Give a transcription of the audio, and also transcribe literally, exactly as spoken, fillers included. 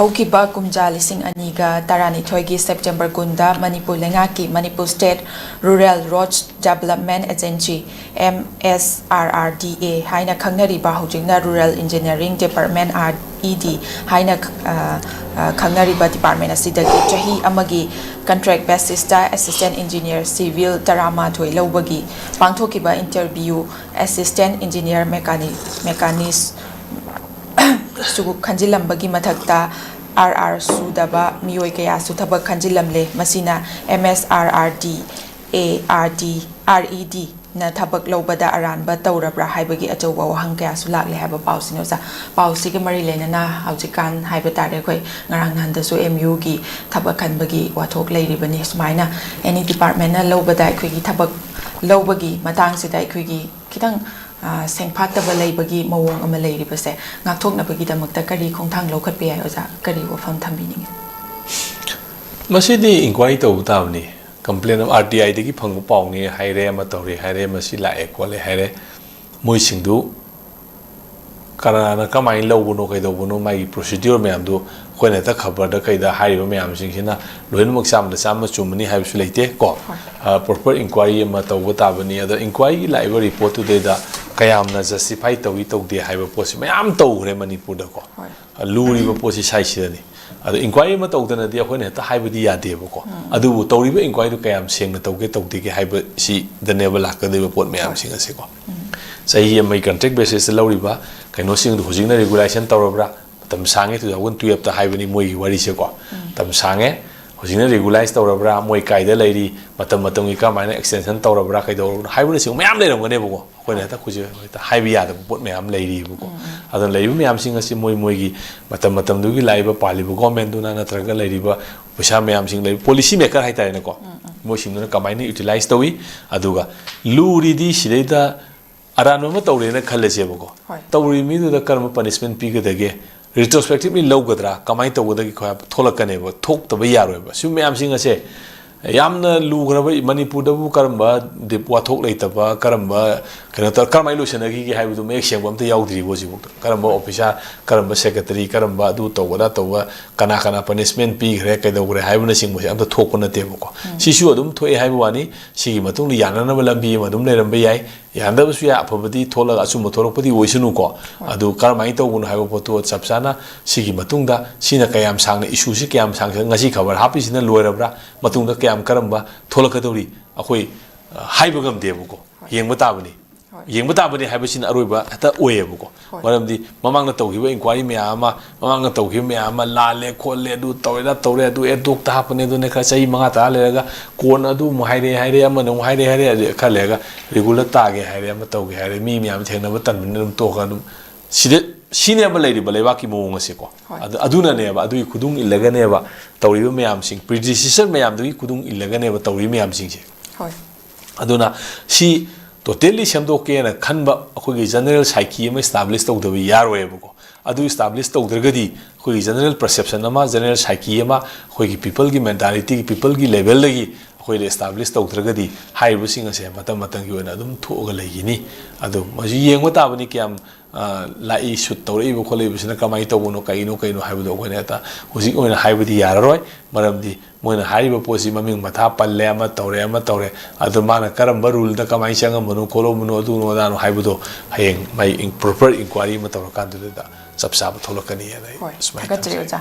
ꯍꯧꯈꯤꯕ ꯀꯨꯝꯖꯥ ꯂꯤꯁꯤꯡ ꯑꯅꯤꯒ ꯇꯔꯥꯅꯤꯊꯣꯏꯒꯤ ꯁꯦꯞꯇꯦꯝꯕꯔ ꯀꯨꯟꯗ ꯃꯅꯤꯄꯨꯔ ꯂꯩꯉꯥꯛꯀꯤ Manipur State Rural Roads Development Agency, M S R R D A ꯍꯥꯏꯅ ꯈꯪꯅꯔꯤꯕ, ꯍꯧꯖꯤꯛꯅ Rural Engineering Department, R E D ꯍꯥꯏꯅ, ꯑ, ꯑ, ꯈꯪꯅꯔꯤꯕ department ꯑꯁꯤꯗꯒꯤ ꯆꯍꯤ ꯑꯃꯒꯤ contract basisꯇ Assistant Engineer Civil ꯇꯔꯥꯃꯥꯊꯣꯏ ꯂꯧꯕꯒꯤ ꯄꯥꯡꯊꯣꯛꯈꯤꯕ interview, Assistant Engineer Mechani-, Mechanist ꯁꯨ ꯈꯟꯖꯤꯜꯂꯝꯕꯒꯤ ꯃꯊꯛꯇ, R R ꯁꯨꯗꯕ ꯃꯤꯑꯣꯏ ꯀꯌꯥꯁꯨ ꯊꯕꯛ ꯈꯟꯖꯤꯜꯂꯝꯂꯦ꯫ ꯃꯁꯤꯅ M S R R D A, R D, R E D ꯅ ꯊꯕꯛ ꯂꯧꯕꯗ ꯑꯔꯥꯟꯕ ꯇꯧꯔꯕ꯭ꯔꯥ ꯍꯥꯏꯕꯒꯤ ꯑꯆꯧꯕ ꯋꯥꯍꯪ ꯀꯌꯥꯁꯨ ꯂꯥꯛꯂꯦ ꯍꯥꯏꯕ ꯄꯥꯎꯁꯤꯅꯤ, ꯑꯣꯖꯥ꯫ ꯄꯥꯎꯁꯤꯒ ꯃꯔꯤ ꯂꯩꯅꯅ ꯍꯧꯖꯤꯛꯀꯥꯟ ꯍꯥꯏꯕ ꯇꯥꯔꯦ, ꯑꯩꯈꯣꯏ ꯉꯔꯥꯡ ꯅꯍꯥꯟꯗꯁꯨ M U ꯒꯤ ꯊꯕꯛ ꯈꯟꯕꯒꯤ ꯋꯥꯊꯣꯛ ꯂꯩꯔꯤꯕꯅꯤ꯫ ꯁꯨꯃꯥꯏꯅ any departmentꯅ ꯂꯧꯕꯗ ꯑꯩꯈꯣꯏꯒꯤ ꯊꯕꯛ ꯂꯧꯕꯒꯤ ꯃꯇꯥꯡꯁꯤꯗ ꯑꯩꯈꯣꯏꯒꯤ ꯈꯤꯇꯪ, ꯑ, ꯁꯦꯡꯐꯥꯠꯇꯕ ꯂꯩꯕꯒꯤ ꯃꯑꯣꯡ ꯑꯃ ꯂꯩꯔꯤꯕꯁꯦ ꯉꯥꯛꯊꯣꯛꯅꯕꯒꯤꯗꯃꯛꯇ ꯀꯔꯤ ꯈꯣꯡꯊꯥꯡ ꯂꯧꯈꯠꯄ ꯌꯥꯏ, ꯑꯣꯖꯥ? ꯀꯔꯤ ꯋꯥꯐꯝ ꯊꯝꯕꯤꯅꯤꯡꯉꯤ? ꯃꯁꯤꯗꯤ inquiry ꯇꯧꯕ ꯇꯥꯕꯅꯤ꯫ Complaint ꯑꯃ R T I ꯗꯒꯤ ꯐꯪꯕ ꯄꯥꯎꯅꯤ ꯍꯥꯏꯔꯦ, ꯑꯃ ꯇꯧꯔꯦ ꯍꯥꯏꯔꯦ, ꯃꯁꯤ ꯂꯥꯛꯑꯦ ꯈꯣꯠꯂꯦ ꯍꯥꯏꯔꯦ, ꯃꯣꯏꯁꯤꯡꯗꯨ ꯀꯅꯥꯅ ꯀꯃꯥꯏꯅ ꯂꯧꯕꯅꯣ, ꯀꯩꯗꯧꯕꯅꯣ, ꯃꯥꯒꯤ procedure ꯃꯌꯥꯝꯗꯨ ꯑꯩꯈꯣꯏꯅ ꯍꯦꯛꯇ ꯈꯕꯔꯗ ꯀꯩꯗ ꯍꯥꯏꯔꯤꯕ ꯃꯌꯥꯝꯁꯤꯡꯁꯤꯅ ꯂꯣꯏꯅꯃꯛ ꯆꯥꯝꯃꯗ ꯆꯥꯝꯃ ꯆꯨꯝꯃꯅꯤ ꯍꯥꯏꯕꯁꯨ ꯂꯩꯇꯦ ꯀꯣ꯫ ꯍꯣꯏ꯫ ꯑ, proper inquiry ꯑꯃ ꯇꯧꯕ ꯇꯥꯕꯅꯤ꯫ ꯑꯗꯣ inquiryꯒꯤ ꯂꯥꯛꯏꯕ reportꯇꯨꯗꯩꯗ ꯀꯌꯥꯝꯅ justify ꯇꯧꯏ ꯇꯧꯗꯦ ꯍꯥꯏꯕ ꯄꯣꯠꯁꯤ ꯃꯌꯥꯝ ꯇꯧꯈ꯭ꯔꯦ ꯃꯅꯤꯄꯨꯔꯗꯀꯣ꯫ ꯍꯣꯏ꯫ ꯂꯨꯔꯤꯕ ꯄꯣꯠꯁꯤ ꯁꯥꯏꯁꯤꯗꯅꯤ꯫ ꯑꯗꯣ inquiry ꯑꯃ ꯇꯧꯗꯅꯗꯤ ꯑꯩꯈꯣꯏꯅ ꯍꯦꯛꯇ ꯍꯥꯏꯕꯗꯤ ꯌꯥꯗꯦꯕꯀꯣ꯫ ꯎꯝ꯫ ꯑꯗꯨꯕꯨ ꯇꯧꯔꯤꯕ inquiryꯗꯨ ꯀꯌꯥꯝ ꯁꯦꯡꯅ ꯇꯧꯒꯦ ꯇꯧꯗꯦꯒꯦ ꯍꯥꯏꯕꯁꯤꯗꯅꯦꯕ ꯂꯥꯛꯀꯗꯧꯔꯤꯕ ꯄꯣꯠ ꯃꯌꯥꯝꯁꯤꯡ ꯑꯁꯤꯀꯣ꯫ ꯎꯝ꯫ ꯆꯍꯤ ꯑꯃꯒꯤ contract basisꯇ ꯂꯧꯔꯤꯕ ꯀꯩꯅꯣꯁꯤꯡꯗꯨ ꯍꯧꯖꯤꯛꯅ regularization ꯇꯧꯔꯕ꯭ꯔꯥ? ꯃꯇꯝ ꯁꯥꯡꯉꯦ, two thousand twelveꯇ ꯍꯥꯏꯕꯅꯤ ꯃꯣꯏꯒꯤ ꯋꯥꯔꯤꯁꯦꯀꯣ꯫ ꯎꯝ꯫ ꯃꯇꯝ ꯁꯥꯡꯉꯦ, ꯍꯧꯖꯤꯛꯅ regularize ꯇꯧꯔꯕ꯭ꯔꯥ? ꯃꯣꯏ ꯀꯥꯏꯗ ꯂꯩꯔꯤ? ꯃꯇꯝ ꯃꯇꯝꯒꯤ ꯀꯔꯝꯍꯥꯏꯅ extension ꯇꯧꯔꯕ꯭ꯔꯥ? ꯀꯩꯗꯧꯔꯕ꯭ꯔꯥ? ꯍꯥꯏꯕꯅꯆꯤꯡꯕ ꯃꯌꯥꯝ ꯂꯩꯔꯝꯒꯅꯦꯕꯀꯣ꯫ ꯑꯩꯈꯣꯏꯅ ꯍꯦꯛꯇ ꯍꯧꯖꯤꯛ ꯍꯦꯛꯇ ꯍꯥꯏꯕ ꯌꯥꯗꯕ ꯄꯣꯠ ꯃꯌꯥꯝ ꯂꯩꯔꯤꯕꯀꯣ꯫ ꯎꯝ, ꯎꯝ꯫ ꯑꯗꯨꯅ ꯂꯩꯔꯤꯕ ꯃꯌꯥꯝꯁꯤꯡ ꯑꯁꯤ ꯃꯣꯏ ꯃꯣꯏꯒꯤ ꯃꯇꯝ ꯃꯇꯝꯗꯨꯒꯤ ꯂꯥꯛꯏꯕ ꯄꯥꯜꯂꯤꯕ governmentꯗꯨꯅ ꯅꯠꯇ꯭ꯔꯒ ꯂꯩꯔꯤꯕ ꯄꯩꯁꯥ ꯃꯌꯥꯝꯁꯤꯡ ꯂꯩꯔꯤꯕ policy maker ꯍꯥꯏꯇꯥꯔꯦꯅꯦꯀꯣ꯫ ꯎꯝ, ꯎꯝ꯫ ꯃꯣꯏꯁꯤꯡꯗꯨꯅ ꯀꯃꯥꯏꯅ utilize ꯇꯧꯏ? ꯑꯗꯨꯒ ꯂꯨꯔꯤꯗꯤ ꯁꯤꯗꯩꯗ ꯑꯔꯥꯟꯕ ꯑꯃ ꯇꯧꯔꯦꯅ ꯈꯜꯂꯁꯦꯕꯀꯣ꯫ ꯍꯣꯏ꯫ ꯇꯧꯔꯤ ꯃꯤꯗꯨꯗ ꯀꯔꯝꯕ punishment ꯄꯤꯒꯗꯒꯦ? Retrospectively ꯂꯧꯒꯗ꯭ꯔꯥ? ꯀꯃꯥꯏꯅ ꯇꯧꯒꯗꯒꯦ? ꯈꯣꯏ ꯊꯣꯛꯂꯛꯀꯅꯦꯕ꯫ ꯊꯣꯛꯇꯕ ꯌꯥꯔꯣꯏꯕ꯫ ꯁꯤ ꯃꯌꯥꯝꯁꯤꯡ ꯑꯁꯦ ꯌꯥꯝꯅ ꯂꯨꯈ꯭ꯔꯕ, ꯃꯅꯤꯄꯨꯔꯗꯕꯨ ꯀꯔꯝꯕ ꯗꯤꯞ ꯋꯥꯊꯣꯛ ꯂꯩꯇꯕ, ꯀꯔꯝꯕ ꯀꯩꯅꯣ ꯇꯧ, ꯀꯔꯝꯍꯥꯏꯅ ꯂꯣꯏꯁꯤꯟꯅꯈꯤꯒꯦ ꯍꯥꯏꯕꯗꯨ ꯃꯌꯦꯛ ꯁꯦꯡꯕ ꯑꯝꯇ ꯌꯥꯎꯗ꯭ꯔꯤꯕꯣ ꯍꯧꯖꯤꯛꯐꯥꯎꯗ? ꯀꯔꯝꯕ officer, ꯀꯔꯝꯕ secretary, ꯀꯔꯝꯕ ꯑꯗꯨ ꯇꯧꯕ ꯑꯗꯥ ꯇꯧꯕ, ꯀꯅꯥ ꯀꯅꯥ punishment ꯄꯤꯈ꯭ꯔꯦ, ꯀꯩꯗꯧꯈ꯭ꯔꯦ ꯍꯥꯏꯕꯅꯆꯤꯡꯕꯁꯦ ꯑꯝꯇ ꯊꯣꯛꯄ ꯅꯠꯇꯦꯕꯀꯣ꯫ ꯁꯤꯁꯨ ꯑꯗꯨꯝ ꯊꯣꯛꯑꯦ ꯍꯥꯏꯕ ꯋꯥꯅꯤ꯫ ꯁꯤꯒꯤ ꯃꯇꯨꯡꯗ ꯌꯥꯅꯅꯕ ꯂꯝꯕꯤ ꯑꯃ ꯑꯗꯨꯝ ꯂꯩꯔꯝꯕ ꯌꯥꯏ, ꯌꯥꯅꯗꯕꯁꯨ ꯌꯥꯏ꯫ ꯑꯐꯕꯗꯤ ꯊꯣꯛꯂꯒ ꯑꯆꯨꯝꯕ ꯊꯣꯛꯂꯛꯄꯗꯤ ꯑꯣꯏꯁꯅꯨꯀꯣ꯫ ꯑꯗꯨ ꯀꯔꯝꯍꯥꯏꯅ ꯇꯧꯕꯅꯣ ꯍꯥꯏꯕ ꯄꯣꯠꯇꯣ ꯆꯞ ꯆꯥꯅ ꯁꯤꯒꯤ ꯃꯇꯨꯡꯗ, ꯁꯤꯅ ꯀꯌꯥꯝ ꯁꯥꯡꯅ, issue ꯁꯤ ꯀꯌꯥꯝ ꯁꯥꯡꯅ, ꯉꯁꯤ ꯈꯕꯔ ꯍꯥꯞꯄꯤꯁꯤꯅ ꯂꯣꯏꯔꯕ꯭ꯔꯥ, ꯃꯇꯨꯡꯗ ꯀꯌꯥꯝ ꯀꯔꯝꯕ ꯊꯣꯛꯂꯛꯀꯗꯧꯔꯤ, ꯑꯩꯈꯣꯏ, ꯑ, ꯍꯥꯏꯕ ꯉꯝꯗꯦꯕꯀꯣ꯫ ꯍꯣꯏ꯫ ꯌꯦꯡꯕ ꯇꯥꯕꯅꯤ꯫ ꯍꯣꯏ꯫ ꯌꯦꯡꯕ ꯇꯥꯕꯅꯤ ꯍꯥꯏꯕꯁꯤꯅ ꯑꯔꯣꯏꯕ ꯍꯦꯛꯇ ꯑꯣꯏꯌꯦꯕꯀꯣ꯫ ꯍꯣꯏ꯫ ꯃꯔꯝꯗꯤ ꯃꯃꯥꯡꯗ ꯇꯧꯈꯤꯕ inquiry ꯃꯌꯥꯝ ꯑꯃ, ꯃꯃꯥꯡꯗ ꯇꯧꯈꯤꯕ ꯃꯌꯥꯝ ꯑꯃ ꯂꯥꯜꯂꯦ ꯈꯣꯠꯂꯦ, ꯑꯗꯨ ꯇꯧꯔꯦ ꯑꯗꯥ ꯇꯧꯔꯦ, ꯑꯗꯨ ꯑꯦ ꯗꯣꯛꯇ ꯍꯥꯞꯄꯅꯦ, ꯑꯗꯨꯅꯦ, ꯈꯔ ꯆꯍꯤ ꯃꯉꯥ ꯇꯔꯥ ꯂꯩꯔꯒ ꯀꯣꯟꯅ ꯑꯗꯨ ꯑꯃꯨꯛ ꯍꯥꯏꯔꯛꯑꯦ ꯍꯥꯏꯔꯛꯑꯦ, ꯑꯃꯅ ꯑꯃꯨꯛ ꯍꯥꯏꯔꯛꯑꯦ ꯍꯥꯏꯔꯛꯑꯦ, ꯑꯗꯨ ꯈꯔ ꯂꯩꯔꯒ regular ꯇꯥꯒꯦ ꯍꯥꯏꯔꯦ, ꯑꯃ ꯇꯧꯒꯦ ꯍꯥꯏꯔꯦ, ꯃꯤ ꯃꯌꯥꯝ ꯊꯦꯡꯅꯕ ꯇꯟꯕꯅꯤꯅ ꯑꯗꯨꯝ ꯇꯣꯛꯑꯒ ꯑꯗꯨꯝ ꯁꯤꯗ, ꯁꯤꯅꯦꯕ ꯂꯩꯔꯤꯕ ꯂꯩꯕꯥꯛꯀꯤ ꯃꯑꯣꯡ ꯑꯁꯦꯀꯣ꯫ ꯍꯣꯏ꯫ ꯑꯗꯨ, ꯑꯗꯨꯅꯅꯦꯕ, ꯑꯗꯨꯒꯤ ꯈꯨꯗꯨꯡ ꯏꯜꯂꯒꯅꯦꯕ ꯇꯧꯔꯤꯕ ꯃꯌꯥꯝꯁꯤꯡ, predecessor ꯃꯌꯥꯝꯗꯨꯒꯤ ꯈꯨꯗꯨꯡ ꯏꯜꯂꯒꯅꯦꯕ ꯇꯧꯔꯤꯕ ꯃꯌꯥꯝꯁꯤꯡꯁꯦ꯫ ꯍꯣꯏ꯫ ꯑꯗꯨꯅ ꯁꯤ totally ꯁꯦꯝꯗꯣꯛꯀꯦꯅ ꯈꯟꯕ ꯑꯩꯈꯣꯏꯒꯤ general psyche ꯑꯃ establish ꯇꯧꯗꯕ ꯌꯥꯔꯣꯏꯕꯀꯣ꯫ ꯑꯗꯨ establish ꯇꯧꯗ꯭ꯔꯒꯗꯤ, ꯑꯩꯈꯣꯏꯒꯤ general perception ꯑꯃ, general psyche ꯑꯃ, ꯑꯩꯈꯣꯏꯒꯤ people ꯒꯤ mentality ꯒꯤ, people ꯒꯤ level ꯗꯒꯤ ꯑꯩꯈꯣꯏꯗ establish ꯇꯧꯗ꯭ꯔꯒꯗꯤ, ꯍꯥꯏꯔꯤꯕꯁꯤꯡ ꯑꯁꯦ ꯃꯇꯝ ꯃꯇꯝꯒꯤ ꯑꯣꯏꯅ ꯑꯗꯨꯝ ꯊꯣꯛꯑꯒ ꯂꯩꯈꯤꯅꯤ꯫ ꯑꯗꯨ ꯃꯁꯤ ꯌꯦꯡꯕ ꯇꯥꯕꯅꯤ, ꯀꯌꯥꯝ, ꯑ, ꯂꯥꯛꯏ, shoot ꯇꯧꯔꯛꯏꯕ ꯈꯣꯠꯂꯛꯏꯕꯁꯤꯅ ꯀꯃꯥꯏꯅ ꯇꯧꯕꯅꯣ, ꯀꯩꯅꯣ, ꯀꯩꯅꯣ ꯍꯥꯏꯕꯗꯣ ꯑꯩꯈꯣꯏꯅ ꯍꯦꯛꯇ ꯍꯧꯖꯤꯛ ꯑꯣꯏꯅ ꯍꯥꯏꯕꯗꯤ ꯌꯥꯔꯔꯣꯏ꯫ ꯃꯔꯝꯗꯤ ꯃꯣꯏꯅ ꯍꯥꯏꯔꯤꯕ ꯄꯣꯠꯁꯤ ꯃꯃꯤꯡ ꯃꯊꯥ ꯄꯜꯂꯦ, ꯑꯃ ꯇꯧꯔꯦ, ꯑꯃ ꯇꯧꯔꯦ, ꯑꯗꯨ ꯃꯥꯅ ꯀꯔꯝꯕ rule ꯗ ꯀꯃꯥꯏꯅ ꯆꯪꯉꯝꯕꯅꯣ ꯈꯣꯠꯂꯝꯕꯅꯣ, ꯑꯗꯨꯅꯣ ꯑꯗꯥꯅꯣ ꯍꯥꯏꯕꯗꯣ ꯍꯌꯦꯡ ꯃꯥꯏ ꯏꯟ-, proper inquiry ꯑꯃ ꯇꯧꯔꯀꯥꯟꯗꯨꯗ ꯆꯞ ꯆꯥꯕ ꯊꯣꯛꯂꯛꯀꯅꯤꯅ ꯑꯩ ꯍꯣꯏ, ꯁꯨꯃꯥꯏꯅ ꯊꯥꯒꯠꯆꯔꯤ, ꯊꯝꯖꯒꯦ꯫ ꯑꯣꯖꯥ꯫